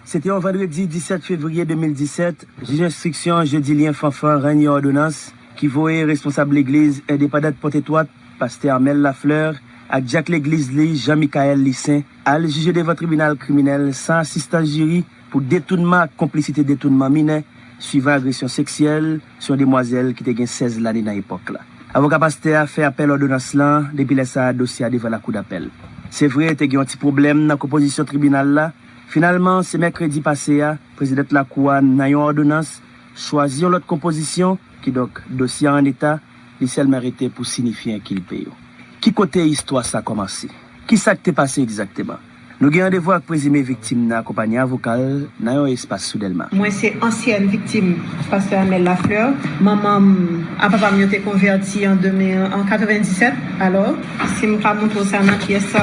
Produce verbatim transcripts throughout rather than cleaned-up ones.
Se te yon vandredi disèt fevriye de mil disèt, jij enstriksyon Jedilyen Fanfan rann yon òdonans ki voye responsab legliz endepandant Pòtetwòt, pastè Armel Lafleur, ak dyak legliz li, Jean Michael Lissaint, al jije devan tribinal kriminèl san asistans jiri pou detounman ak konplisite detounman minè, swivan agresyon seksyèl sou yon demwazèl ki te gen sèz lane nan epòk la. Avoka pastè a fè apèl òdonans lan, depi lè sa a, dosye a devan lakou dapèl. Se vre, te gen yon ti pwoblèm nan konpozisyon tribinal la. Finalman, se mèkredi pase a, prezidant lakou a, nan yon òdonans, chwazi yon lòt konpozisyon, kidonk, dosye a an eta, li sèlman rete pou sinifye enkilpe yo. Ki kote istwa sa kòmanse? Ki sa k te pase egzakteman? Nou gen randevou ak prezime viktim nan akonpanye avoka l nan yon espas sou Dèlma. Mwen se ansyèn viktim pastè Armel Lafleur. Manman m ak papa m yo te konvèti an de mil, an katrevenndisèt. Alò, si m ka montre w sa nan pyès sa,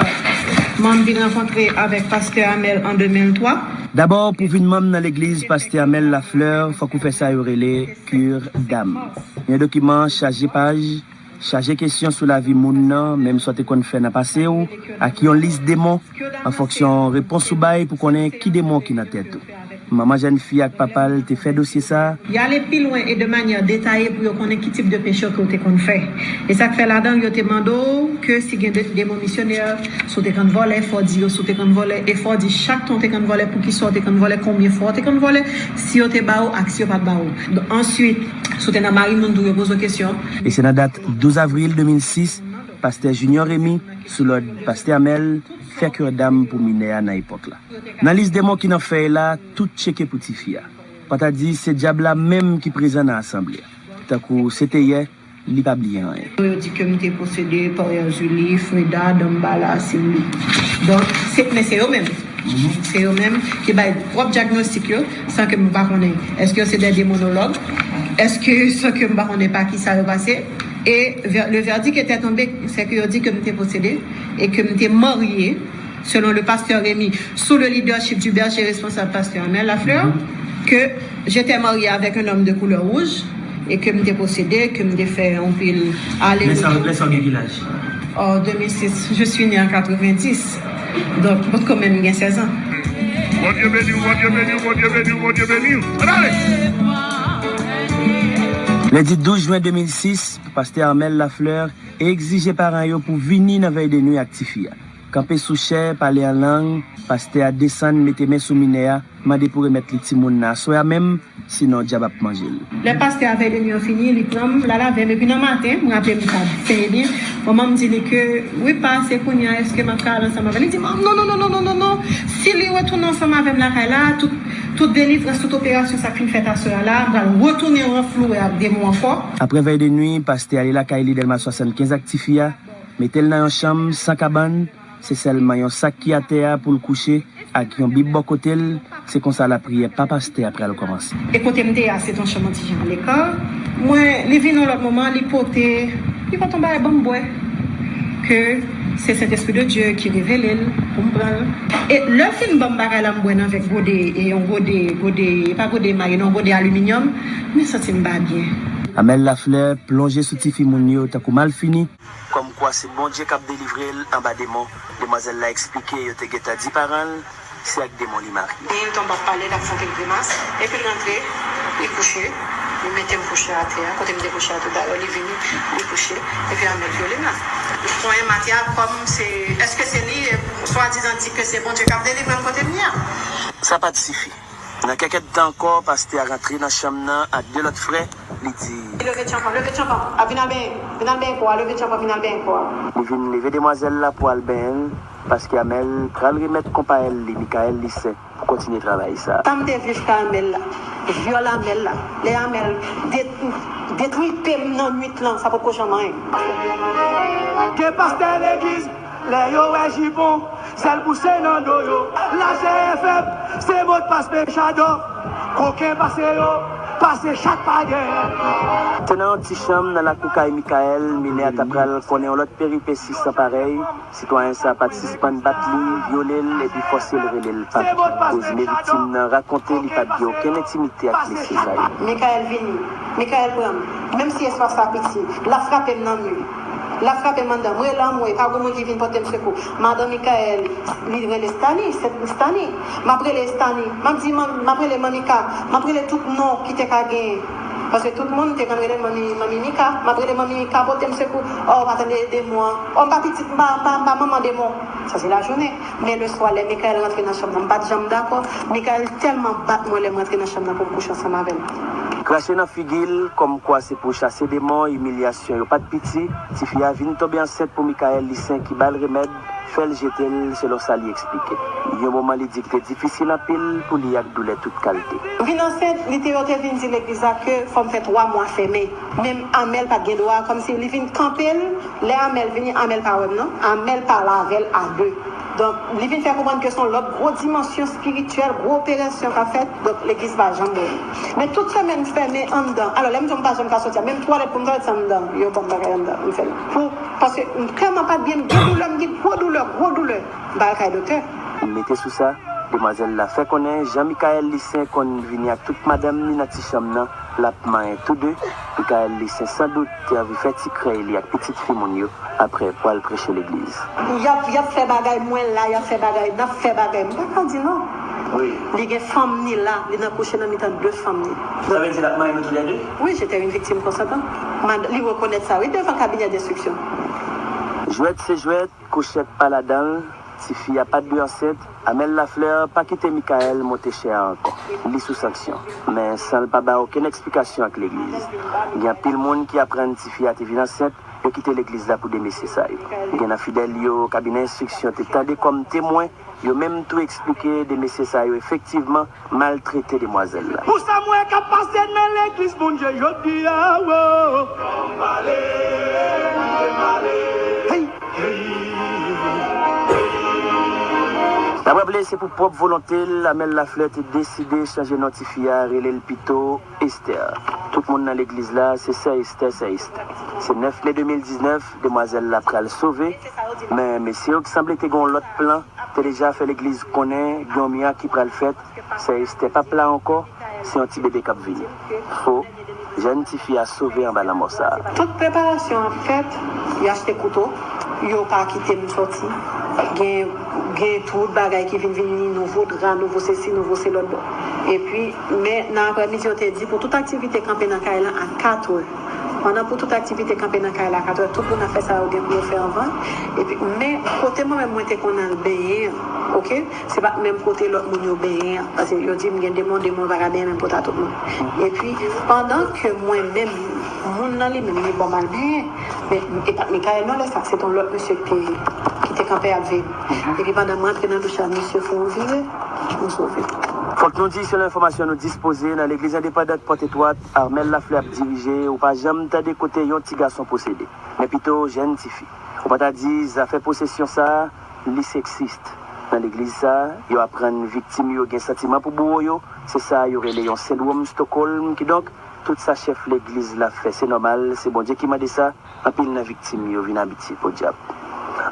mwen m vin rankontre avèk pastè Armel an de mil twa. Dabò, pou vin manm nan legliz pastè Armel Lafleur, fòk ou fè sa yo rele cure d'âme. Yon dokiman chaje paj, chaje kesyon sou lavi moun nan, menm sa w te konn fè nan pase w, ak yon lis demon, an fonksyon repons ou bay pou konnen ki demon ki nan tèt ou. Manman jèn fi ak papa l te fè dosye sa a. Y ale pi lwen e de manyè detaye pou yo konnen ki tip de peche ke w te konn fè. E sa k fè ladan l, yo te mande w ke si gen de, demon misyonè, si w te konn vòlè, fò w di yo, si w te konn vòlè, e fò w di chak tan w te konn vòlè, poukisa w te konn vòlè, konbyen fwa w te konn vòlè, si yo te ba w ak si yo pa t ba w. Answit, si w te nan mari moun tou, yo poze w kesyon. E se nan dat douz avril de mil sis, pastè Junior Remy, sou lòd pastè Armel, fè cure d'âme pou minè a nan epòk la. Nan lis demon ki nan fèy la, tout tcheke pou tifi a. Pòt a di se dyab la menm ki prezan nan asanble a. Tankou se te yè, li pa bliye anyen. Yo di ke m te posede Paria Julie, Freda, Dambala, Cindy. Donk, se, men se yo menm. Se yo menm ki bay pwòp dyagnostik yo, san ke m pa konnen. Èske yo se de demonològ? Èske, san ke m pa konnen pa ki sa yo pase? E vè-, le verdict était tombé, se ke yo di ke m te posede e ke m te marye, selon le pasteur Remy, sous le leadership du berger responsable pasteur Armel Lafleur, que j'étais mariée avec un homme de couleur rouge et que m te posede, ke m te fè anpil ale retour. Lè sa w gen ki laj? En deux mille six, je suis née en quatre-vingt-dix. Donk, mwen kanmenm gen sèz an. Bondye beni w, Bondye beni w, Bondye beni w, Bondye beni w. Ann ale! Lendi douz jen de mil sis, pastè Armel Lafleur egzije paran yo pou vini nan vèy de nwi ak tifi a. Kanpe sou chè, pale an lang, pastè a desann, mete men sou minè a, mande pou remèt li timoun nan aswè a menm, sinon dyab ap manje l. Lè pastè a vèy de nwi an fini, li pran m, l al avè m, epi nan maten, m raple m sa trè byen, manman m di li ke, wi pa, se kounye a, èske m ap ka al ansanm avè l? Li di, non, non, non, non, non, non, non, non, si li retounen ansanm avè m lakay la, tout, tout delivrans, tout operasyon sa k fin fèt aswè a la, m pral retounen ranflouwe ak demon ankò. Apre vèy de nwi, pastè ale lakay li Dèlma swasannkenz ak tifi a, mete l nan yon chanm san kabann, se sèlman yon sak ki atè a pou l kouche, ak yon bib bò kote l, se konsa lapriyè pa pastè a pral kòmanse. E kote m te ye a, se t yon chanm yon ti jan leka. Mwen, li vin yon lòt moman, li pote, li pote yon bagay ban m bwè. Ke se Sentespri de Dye ki revele l pou m pran l. E lè l fin ban m bagay la, m bwè nan vè gode, e yon gode, gode, e pa gode emay, non, gode aliminyòm, mwen santi m pa byen. Armel Lafleur plonje sou ti fi moun yo tankou malfini. Kòmkwa se Bondye k ap delivre l anba demon. Demwazèl la eksplike yo te gentan di paran l se ak demon li marye. Li tonbe ap pale, l ap fè kèk grimas, epi l rantre, li kouche, li mete m kouche atè a, kote m te kouche a toutalè, li vini, li kouche, epi Armel vyole m la. Li konyen m atè a kòm se, èske se li, swadizan di ke se Bondye k ap delivre m kote m ye a? Sa pa t sifi. Nan kèk èdtan ankò, pastè a rantre nan chanm nan ak de lòt frè, li di. Leve tchanpan, leve tchanpan, a vin al benyen, vin al benyen kò a, leve tchanpan, vin al benyen kò a. Li vin leve demwazèl la pou al benyen l, paske Amèl pral remèt konpayèl li, Mikaèl Lisè, pou kontinye travay sa. Sa m te viv kay Amèl la, vyòl Amèl la, lè Amèl de-, detripe m nan nwit lan, sa potko janm anyen. Gen pastè legliz, lè yo wè jipon, sèl bouse nan do yo. Lajè fèb, se modpas pechadò. Koken pase yo, pase chat pa gen. Se nan yon ti chanm nan lakou kay Mikaèl, minè a ta pral konnen yon lòt peripesi san parèy. Sitwayen sa pa t sispann bat li, vyole l epi fòse l rele l pap. Prezime viktim nan rakonte li pa t gen okenn entimite ak mesye sa yo. Mikaèl vini, Mikaèl pran m. Menm si espas la piti, l ap frape m nan mi. L ap frape m anndan. M rele anmwe, pa gen moun ki vin pote m sekou. Madan Mikaèl, li rele Stani, se Stani. M ap rele Stani. M ap di, man- m ap rele Manmika. M ap rele tout non ki te ka genyen. Paske tout moun te konn rele m Manmi, Manmi Mika. M ap rele Manmi Mika, pote m sekou. Oh, pa tande demon an. Oh, m pa pitit, m pa, m pa, m pa manman demon. Sa se lajounen. Men leswa, lè Mikaèl rantre nan chanm nan, m pa t janm dakò. Mikaèl tèlman bat mwen lè m rantre nan chanm nan pou m kouche ansanm avè l. Krache nan figi l, kòmkwa se pou chase demon, imilyasyon yo pa t piti, tifi a vin tonbe ansent pou Mikaèl Lisen ki ba l remèd, fè l jete l, selon sa li eksplike. Yon moman li di ki te difisil anpil pou li ak doulè tout kalte. M vin ansent, li te yo te vin di legliz la ke fò m fè twa mwa fèmen. Menm Amèl pa t gen dwa, kòmsi li vin kanpe l, lè Amèl vini, Amèl pa wè m non, Amèl pale avè l a de. Donk, li vin fè konprann ke se yon lòt gwo dimansyon espirityèl, gwo operasyon k ap fèt, donk legliz pa janm ouvri. Men tout semèn m fèmen anndan. Alò, lè m di w m pa janm ka soti a, menm twalèt pou m twalèt se anndan, yo ban m bagay anndan, m fè l. Pou, paske m tèlman pa t byen, m gen doulè, m gen gwo doulè, gwo doulè, m pa al kay doktè. Mete sou sa, demwazèl la fè konnen Jean Michael Lissaint konn vini ak tout madanm ni nan ti chanm nan, l ap manyen tou de. Michael Lissaint sandout te anvi fè ti krèy li ak pitit fi moun yo, apre pou al preche legliz. Y ap, y ap fè bagay, mwen la, y ap fè bagay, n ap fè bagay, m pa ka di non. Wi. Li gen fanm ni la, li nan kouche nan mitan de fanm ni. Sa vle di l ap manyen nou toulède? Wi, j'étais une victime consentante. Mad, li rekonèt sa, wi, devan kabinè denstriksyon. Jwèt se jwèt, kouchèt pa ladan l, tifi a pa t dwe ansent, Amel Lafleur pa kite Michael monte chè a ankò. Li sou sanksyon. Men san l pa bay okenn eksplikasyon ak legliz. Gen anpil moun ki aprann tifi a te vin ansent, yo kite legliz la pou de mesye sa yo. Gen nan fidèl yo, kabinè enstriksyon te tande kòm temwen, yo menm tou eksplike de mesye sa yo efektivman maltrete demwazèl la. Pou sa m wè k ap pase nan legliz Bondye jodi a, wo. N ap raple, se pou pwòp volonte l, Amel Lafleur te deside chanje non tifi a, rele l pito Esther. Tout moun nan legliz la, se sè Esther, sè Esther. Se nèf me de mil diznèf, demwazèl la pral sove, men mesye yo ki sanble te gen yon lòt plan, te deja fè legliz konnen gen yon mirak ki pral fèt, sè Esther p ap la ankò, se yon ti bebe k ap vini. Fo, jèn tifi a sove anba lanmò sa a. Tout preparasyon ap fèt, y achte kouto, yo pa kite m sòti. Gen, gen tout bagay ki vin vini, nouvo dra, nouvo sesi, nouvo se lòt bò. Epi, men nan aprèmidi, yo te di pou tout aktivite kanpe nan kay lan a kat è. Pandan pou tout aktivite kanpe nan kay la a kat è, tout moun ap fè sa yo gen pou yo fè anvan. Epi, men kote mwen menm mwen te konn al benyen an, oke? Se pa t menm kote lòt moun yo benyen an. Paske yo di m gen demon, demon pa ka benyen menm kote a tout moun. Epi, pandan ke mwen menm, moun nan li menm, li ban m al benyen. Men, e pa t Mikaèl non, lè sa, se t yon lòt mesye ki te, ki te kanpe ap veye m. Epi, pandan m rantre nan douch la, mesye fè yon vire, m sove. Fòk nou di, selon enfòmasyon nou dispoze, nan legliz endepandant Pòt Etwat, Armel Lafleur ap dirije, ou pa janm tande kote yon ti gason posede, men pito jèn tifi. Ou pa ta di, zafè posesyon sa a, li seksis. Nan legliz sa a, yo aprann viktim yo gen santiman pou bouwo yo, se sa yo rele yon sendwòm Stockholm. Kidonk, tout sa chèf legliz la fè, se nòmal, se Bondye ki mande sa, anpil nan viktim yo vin abitye, podyab.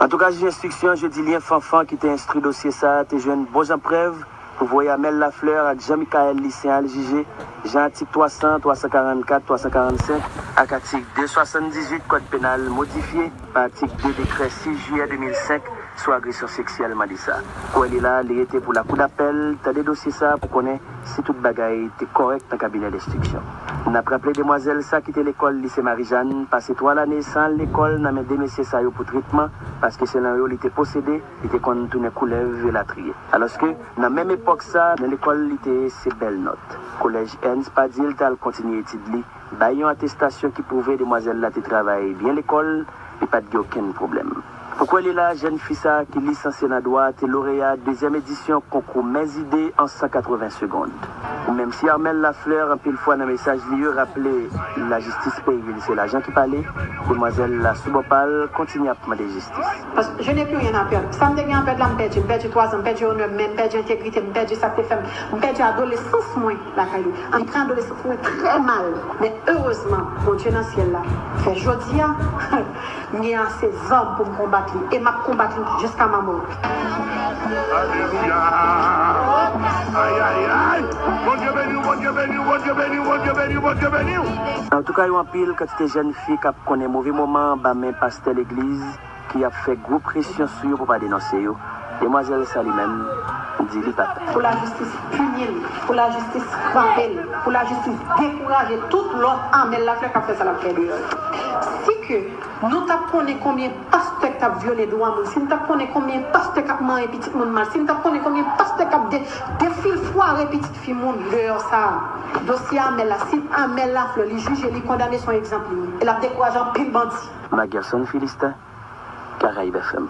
Antouka, jij enstriksyon Jodilien Fanfan ki te enstwi dosye sa a te jwenn bon jan prèv pou voye Amel Lafleur ak Jean Michael Lissaint al jije, jan atik twa san, twa san karannkat, twa san karannsenk ak atik de swasanndizuit Kòd Penal modifye pa atik de dekrè sis jiyè de mil senk sou agresyon seksyèl mande sa. Kou li la, li rete pou lakou dapèl tande dosye sa a pou konnen si tout bagay te kòrèk nan kabinè denstriksyon. N ap raple demwazèl sa kite lekòl Lise Marijàn, pase twa lane san al lekòl nan men de mesye sa yo pou tretman, paske selon yo li te posede, li te konn tounen koulèv, elatriye. Alòske, nan menm epòk sa, nan lekòl li te se bèl nòt. Kolèj Ernst Padil t al kontinye etid li, bay yon atestasyon ki pwouve demwazèl la te travay byen lekòl, li pa t gen okenn pwoblèm. Pou kwè li la, jèn fi sa a ki lisanse nan dwa te loreya dezyèm edisyon konkou Mèzide an san katreven segond. Menm si Armel Lafleur anpil fwa nan mesaj li yo raple lajistis peyi l se lajan ki pale, demwazèl la sou bò pa l kontinye ap mande jistis. Paske je n'ai plus rien à perdre. Sa m te gen a pèd la, m pèdi. M pèdi twa zan, m pèdi onè m, men m pèdi entegrite m, m pèdi sa k te fè m, m pèdi adolesans mwen lakay li. Antre adolesans mwen trè mal. Men erezman, Bondye nan syèl la fè jodi a, m gen ase zam pou m konbat li. E m ap konbat li jiska ma mò. Alelouya. Ay, ay, ay. Bondye beni w, Bondye beni w, Antouka, yo anpil kantite jèn fi k ap konnen move moman anba men pastè legliz ki ap fè gwo presyon sou yo pou pa denonse yo. Demwazèl sa li menm, di li pa pè. Pou lajistis pini l, pou lajistis frape l, pou lajistis dekouraje tout lòt Amèl Laflè k ap fè sa l ap fè deyò yo. Si ke nou t ap konnen konbyen pastè k t ap vyole dwa moun, si n t ap konnen konbyen pastè k ap manyen pitit moun mal, si n t ap konnen konbyen pastè k ap de, defilfware pitit fi moun deyò sa a, dosye Amèl la, si Amèl Laflè li jije, li kondane, se yon egzanp li ye. E l ap dekouraje anpil bandi. Magerson Philistin, Caraïbes F M.